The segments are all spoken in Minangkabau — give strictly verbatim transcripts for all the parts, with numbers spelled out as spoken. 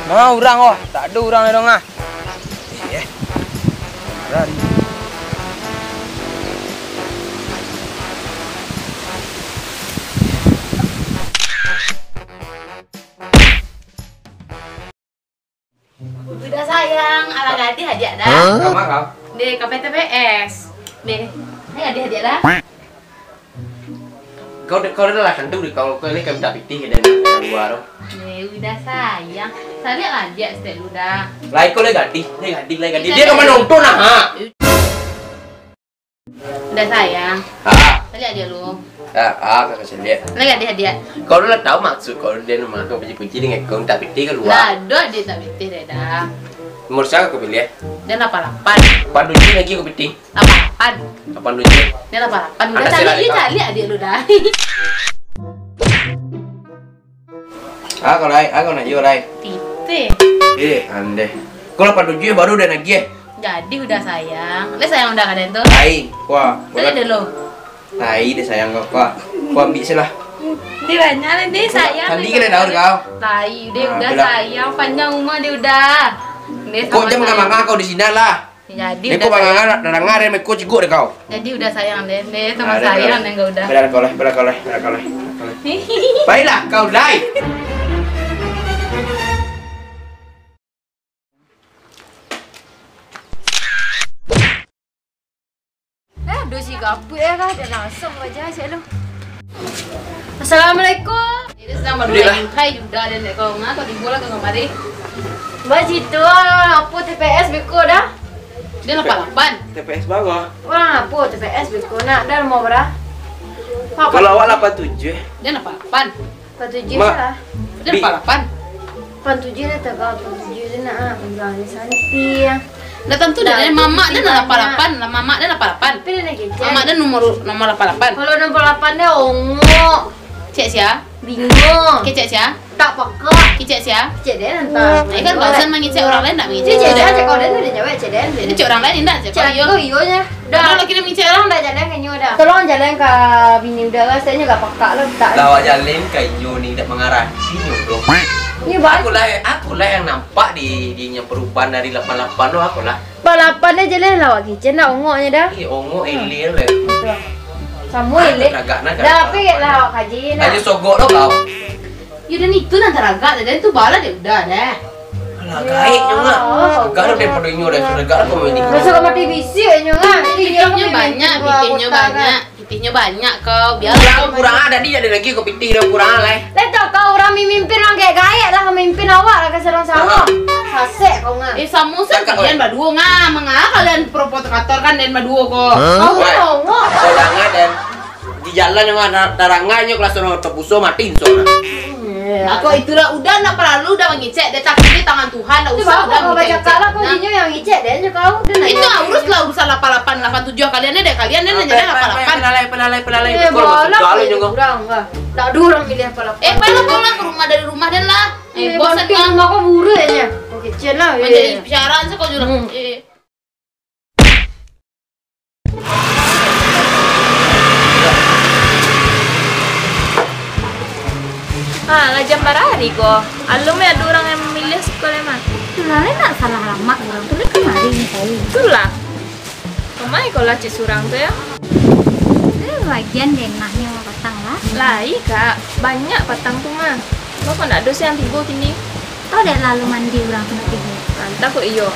Ma urang, oh, tak ado urang lai doh, ah. Eh, marah ni. Udah sayang, alah gadih adiak dah. Kama kau? Deh, ka P T P S. Deh, ni gadih adiak dah. Kau, kau dah lah tentu deh, kau, kau ni kami tak pitih ke dan keluar tu. Deh, udah sayang. Saliak lah adiak stek lu dah. Lai kau lai gadih, lai gadih, lai gadih. Dia kau manonton ah, ha? Udah sayang. Ha. Saliak adiak lu. Ha, ha, kakak saliak. Lai gadih adiak. Kau lah tahu maksud kau, dia nak makan puji-puji dengan kau tak pitih keluar. Lah, aduh, adiak tak pitih deh dah. Nomor siapa kau pilih? Dia lapan lapan. Lapan tujuh lagi kau pitih. Lapan lapan. Lapan tujuh. Dia lapan lapan. Udah caliak, caliak adiak lu dah. Ah, kau lai, ah, kau nak jual lai. Pitih. Eh, andeh. Kau lapan tujuh baru dah nagih eh. Jadi udah sayang. Udah sayang udah kadang tu. Lai, kuah. Tadi dulu. Lai deh sayang kau, kuah. Kuah ambil silah. Dia banyak lah, dia sayang. Tadi kena tahu kau. Lai, dia udah sayang. Panjang umur dia udah. Kok jangan manganga kau di sini lah. Jadi udah sayang. Meko manganga, nak dengar deh, meko cigok deh kau. Jadi udah sayang deh, deh, sama sayang deh kau udah. Belah kau lah, belah kau lah, belah kau lah. Baiklah, kau lai. Eh, ado si gapuik eh, lah, dah langsung aja cek lu. Assalamualaikum. Ini sedang baru. Hai, Yuda dan dek kau ngah, kau timbul lah kau kamari. Ba situ ah, apo T P S beko dah? Dia lapan lapan. T P S baru. Wah, apo T P S beko nak dah mau bara? Kalau awak lapan tujuh. Dia lapan lapan. Lapan tujuh lah. Dia lapan lapan. Lapan tujuh lah, tak kau lapan tujuh je nak ah. Kurang ni santi ah. Dah tentu dah, mamak dia lapan lapan, lah mamak dia lapan lapan. Tapi dia nak kecek. Mamak dia nomor, nomor lapan lapan. Kalau nomor lapan dia ongok. Cek sia? Bingung. Kecek sia? Tak pakak. Kecek sia? Kecek dia nanti. Eh, kan barusan mangecek orang lain, tak mangecek. Cek dia, cek kau dia, dia jawab, cek dia. Jadi cek orang lain indak, cek kau iyo. Iyo nya. Dah. Kalau kini mangecek orang dah jalan ka inyo dah. Tolong jalan ka bini udah lah, saya nyo gak pakak lah, tak. Lah awak jalan ka inyo ni, dak mangarati inyo doh. Ni, Bang. Akulah, akulah yang nampak di, di inyo perubahan dari lapan lapan tu, akulah. Lapan lapan dia jalan lah, awak kecek nak ongoknya dah. Ih, ongok ilir lah. Betul. Sama ilir. Dah, tapi lah awak kaji nak. Aja sogok lo kau. Yo, dan itu nan taragak, dan tu bala dek udah deh. Alah, gaek nyo ngah. Gagah lo daripado inyo dah, sudah gagah lo kau mandi. Masa kau mati bisi nyo ngah. Pitih nyo banyak, pitih nyo banyak. Pitih nyo banyak kau, biar kurang, kurang ah, tadi ado lagi kau pitih dah kurang ah, lai. Lai tau kau urang mimimpin urang gaek-gaek lah, mamimpin awak lah ka sarang-sarang. Sasek kau ngah. Eh, samo sajo kalian baduo ngah, manga kalian provokator kan, dan baduo ko. Kau ngah, kau ngah. Kau ngah dan Di jalan yang ada tarangai nyo kelas sono, tapuso mati inso nah. Ako itulah, udah ndak paralu udah mangecek, dah takdir di tangan Tuhan, ndak usah udah mangecek. Cakap lah kau, dinyo yang ngecek deh, nyo kau udah nanya. Itu urus lah urusan lapan lapan, lapan tujuh kalian deh, kalian deh nanya deh lapan lapan. Penalai, penalai, penalai. Eh, kau masuk bola kau lah, nyo kau. Kurang lah. Ndak ada urang milih lapan lapan. Eh, pai lah kau lah ka rumah, dari rumah den lah. Eh, bosan kan. Rumah kau buruak nyo. Kau kecek lah. Manjadi bicaraan sih kau jurang. Eh. Ha, lah jam bara hari ko? Alun mah ado urang yang mamiliah siko lai mah. Itulah, lai nak salah alamat urang tu, lai kamari ni tadi. Itulah. Kamari ko lah cek surang tu yo. Tu bagian denah nyo patang lah. Lai, Kak. Banyak patang tu mah. Baa kok ndak ado se yang tibo kini? Tau dek lalu mandi urang tu nak tibo. Antah kok iyo.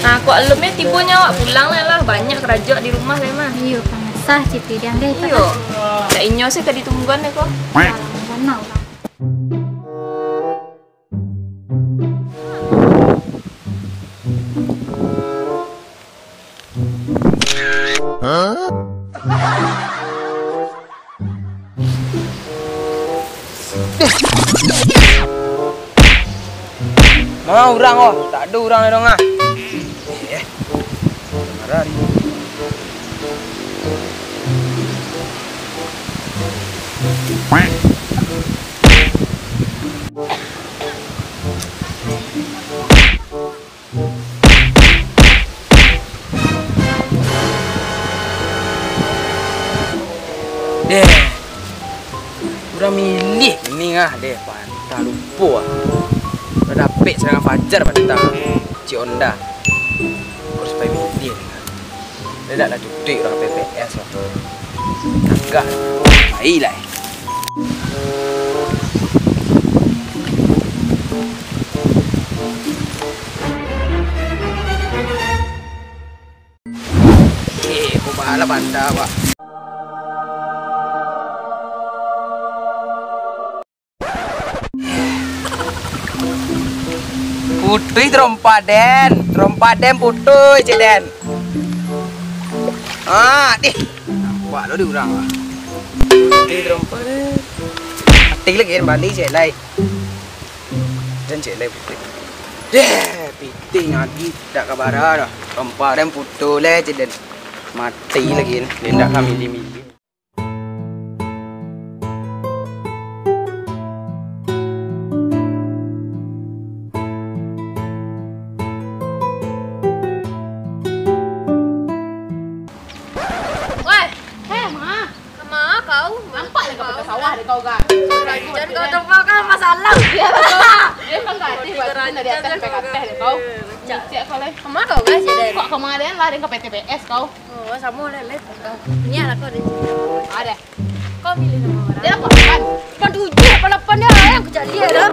Nah, kok alun mah tibonyo awak pulang lah, lah. Banyak karajo di rumah lai mah. Iyo, pangasah citi diang deh. Iyo. Dak inyo se ka ditungguan deh ko. Salah mano urang. Ma urang, oh, tak ado urang lai dong ah. Eh, marah ni. Eh, urang miliah kini ah, deh, pantang lupo ah. Lah dapek sarangan fajar pantang, Cik Onda. Kok sampai miliah ni ah. Dak lah duduak urang P P S lah. Gagah. Baiklah. Eh, kok bala banda, Pak? Putuih tarompa den, tarompa den putuih, cek den. Ah, dih. Nampak lo di urang lah. Putuih tarompa den. Mati lagi den, bali cek lai. Den cek lai putuih. Deh, pitih nadi dak kabara doh. Tarompa den putuih lai cek den. Mati lagi den, den dak ka miliah-miliah. Weh, heh, ma. Kama kau? Nampak dek kau ka sawah dek kau, ga? Jangan kau tunggu kan masalah. Iyo, betul. Dia kan gadih, waktu tu dari atas sampai ka ateh dek kau. Cak. Cak kau lai. Kama kau, ga, cek den? Kok kama den lah, den ka P T P S kau. Oh, samo lah, Lep. Nian lah kau deh. Ada. Kau pilih nama orang. Dia lapan lapan. Lapan tujuh, lapan lapan dia lah yang kejadian dah.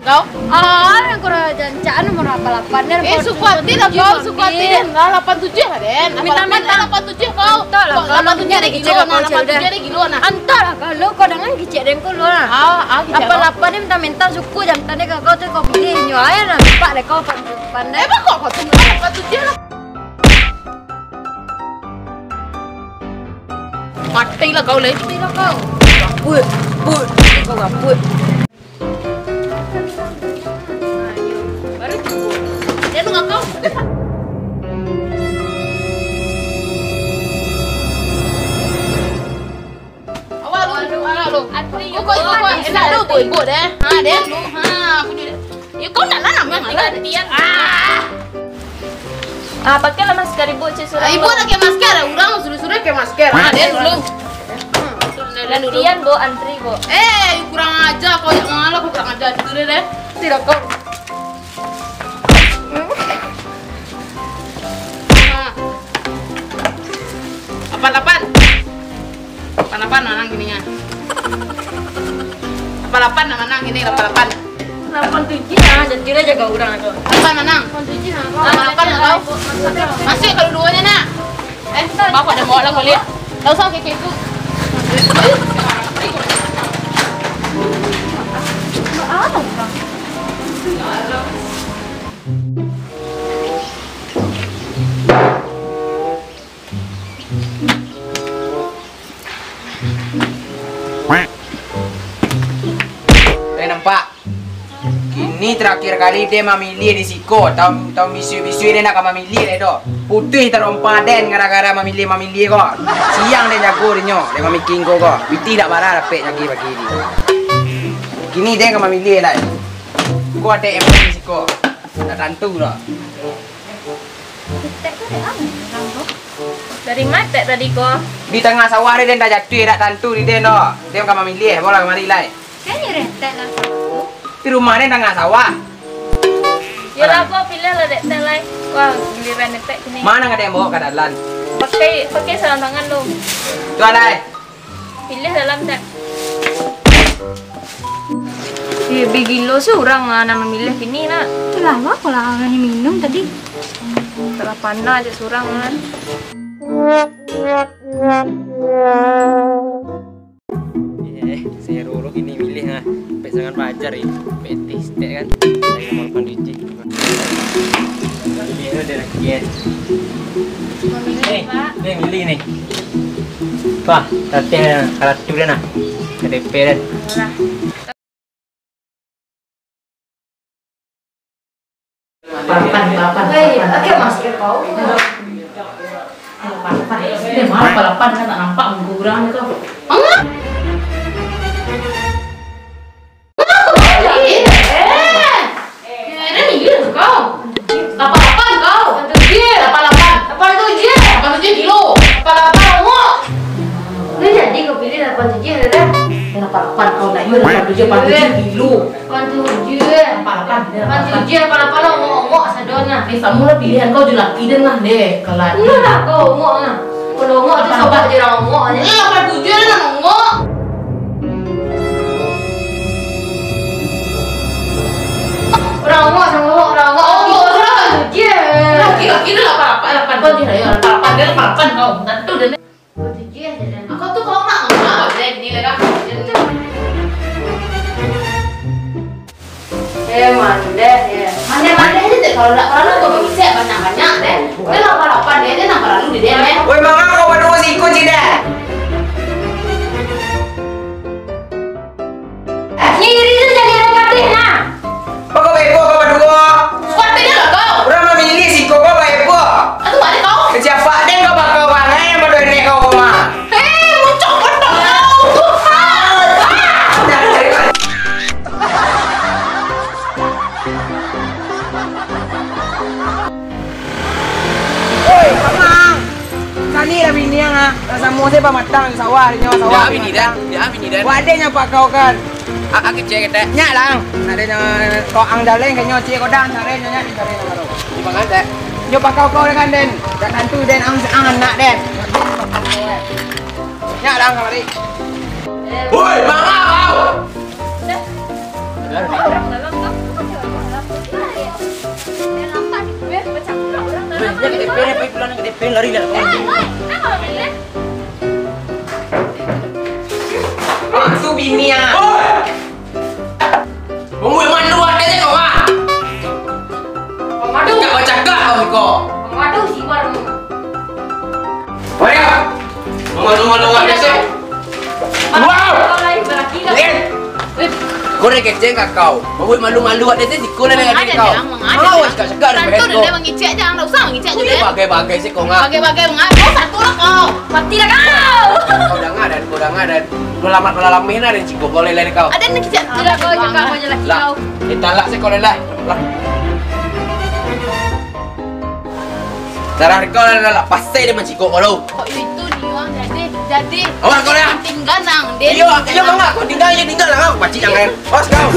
Kau? Ah, yang kurang jancaan nomor lapan lapan dia. Eh, suku hati dah kau, suku hati dia. Lah, lapan tujuh lah, Den. Minta, minta. Lapan tujuh kau. Entah lah, kok kalau lapan tujuh ada gilo, nah, lapan tujuh ada gilo, nah. Entah lah, kalau kau dengan kicik den kau lu lah. Ah, ah, kicik kau. Lapan lapan ni minta-minta suku, jam tadi kau tu kau pilih nyo. Ayo lah, nampak deh kau pandai. Eh, bang, kok kau tu lapan tujuh lah. Mati lah kau, Leh. Mati lah kau. Gabut, gabut. Kau gabut. Baru cukup. Dia tu ngakau. Awak lu, awak lu. Antri. Kau, kau, kau, kau. Enak lu, ibu-ibu deh. Ha, deh lu. Ha, aku ni. Ya, kau nak lah nama yang gantian. Ah. Ah, pakailah masker ibu, cek surang. Ah, ibu nak pakai masker, urang suruh-suruh pakai masker. Ah, dia dulu. Gantian, Bu, antri, Bu. Eh, kurang ajar kau, yang malah kau kurang ajar. Itu dia, deh. Tidak kau. Ah. Lapan lapan. Lapan lapan manang kini nya. Lapan lapan nak manang kini, lapan lapan. Lapan tujuh lah, jadi kira jaga urang tu. Lapan manang. Lapan tujuh lah. Lapan lapan lah kau. Masuk kalau duanya nak. Eh, bapak dah bawa lah kulit. Tak usah keke tu. Eh, nampak? Kini terakhir kali den mamiliah di siko, taun, taun bisuak-bisuak den ndak ka mamiliah lai doh. Putuih tarompa den gara-gara mamiliah-mamiliah ko. Siang den jago dinyo, den mamikia ko ko. Pitih dak bara dapek jago pagi ni. Kini den ka mamiliah lai. Ko ado M P di siko. Dak tantu doh. Tek tu dek ang, ang tu. Dari ma tek tadi ko? Di tangah sawah den tajatuah, dak tantu di den doh. Den ka mamiliah, baolah kamari lai. Kan iyo retek lah sawah tu. Di rumah den tangah sawah. Yo lah, ko piliah lah dek tek lai. Wah, giliran tek kini. Ma nan ka den bao ka dalam? Pakai, pakai sarung tangan lu. Tu lai. Piliah dalam, Cak. Eh, bagilo surang lah nan mamiliah kini, nak. Itulah, apo lah nan minum tadi? Talah panah aja surang, kan. Eh, saya roro kini milih, nah. Sampai sangat belajar, eh. Sampai testek, kan. Saya nomor pandai. Nih, nih, milih nih. Wah, tateh karatu dah nah. K T P dah. Papan, papan. Hei, pakai masker kau. Papan. Eh, mana papan kan tak nampak muka urang tu. Hah? Kenapa kau balik? Eh, eh, dah minggir kau. Tujuah, pan tujuah, pilu. Pan tujuah. Pan lapan, yo, pan tujuah, pan lapan, ongok-ongok sado nah. Eh, samo lah pilihan kau jo laki den lah, deh, kalah. Iyolah, kau ongok nah. Kalau ongok tu sobok je urang ongok je. Eh, pan tujuah lah ongok. Urang ongok samo urang ongok. Oh, ongok urang pan tujuah. Laki-laki tu lapan lapan, lapan kau je, yo, lapan lapan, dia lapan lapan kau. Tantu dia. Kau tu kau nak ngapa, Bre? Ni lah dah. Eh, mandeh, eh. Mandeh-mandeh je, deh. Kalau ndak paralu, kau mangecek banyak-banyak, deh. Kan lapan-lapan, deh. Dia ndak paralu, deh, deh. Woi, manga kau baduo siko, Cik, deh? Ngiri tu jadi urang gadih, nah. Bako beko kau baduo? Suatu je lah kau. Urang mamilih siko kau bae po. Atu ada kau. Kecapa den kau bakau bangai nan baduo enek kau rumah. Hei, muncung potong kau. Oi, Pamang. Kani lah bini ang, ah. Lah samo se pamatang sawah, nyo sawah. Dah bini dah. Dah bini dah. Wak dek nyo pakau kan. Ah, ah, kecek ketek. Nyak lang. Nak dek nyo toang jaleng ke nyo cik kodan, sare nyo nyak di sare nyo baru. Di mangan, Dek? Nyo pakau kau dengan den. Dak tantu den ang ang anak den. Nyak lang kamari. Woi, manga kau. Weh, dia ke D P, dia pergi pulang ke D P, lari lah. Ah, tu bini ah. Oi! Mangui malu ade je kau ah. Mangadu. Cakap bacakap kau siko. Mangadu si Bar. Wayah. Malu-malu ade je. Wow! Eh! Kau dah keceng ka kau. Mambuek malu-malu awak dek siko lah dengan kau. Mangecek je, ang dak usah mangecek je. Bagai-bagai siko ngah. Bagai-bagai ngah. Kau satu lah kau. Mati lah kau. Kau danga dan kau danga dan. Kau lamat malam lameh nah dan ciko kau leleh kau. Ada nak kecek tu lah kau, kau je lah kau. Lah, eh, talak siko leleh. Lah. Darah kau lah, lah, lah, pasai dia mancikok kau tu. Kok itu ni, Bang? Jadi, jadi. Awak kau lah. Tinggal nang, dia. Iyo, iyo, manga kau tinggal, iyo, tinggal lah, kau pacik jangan. Awas kau.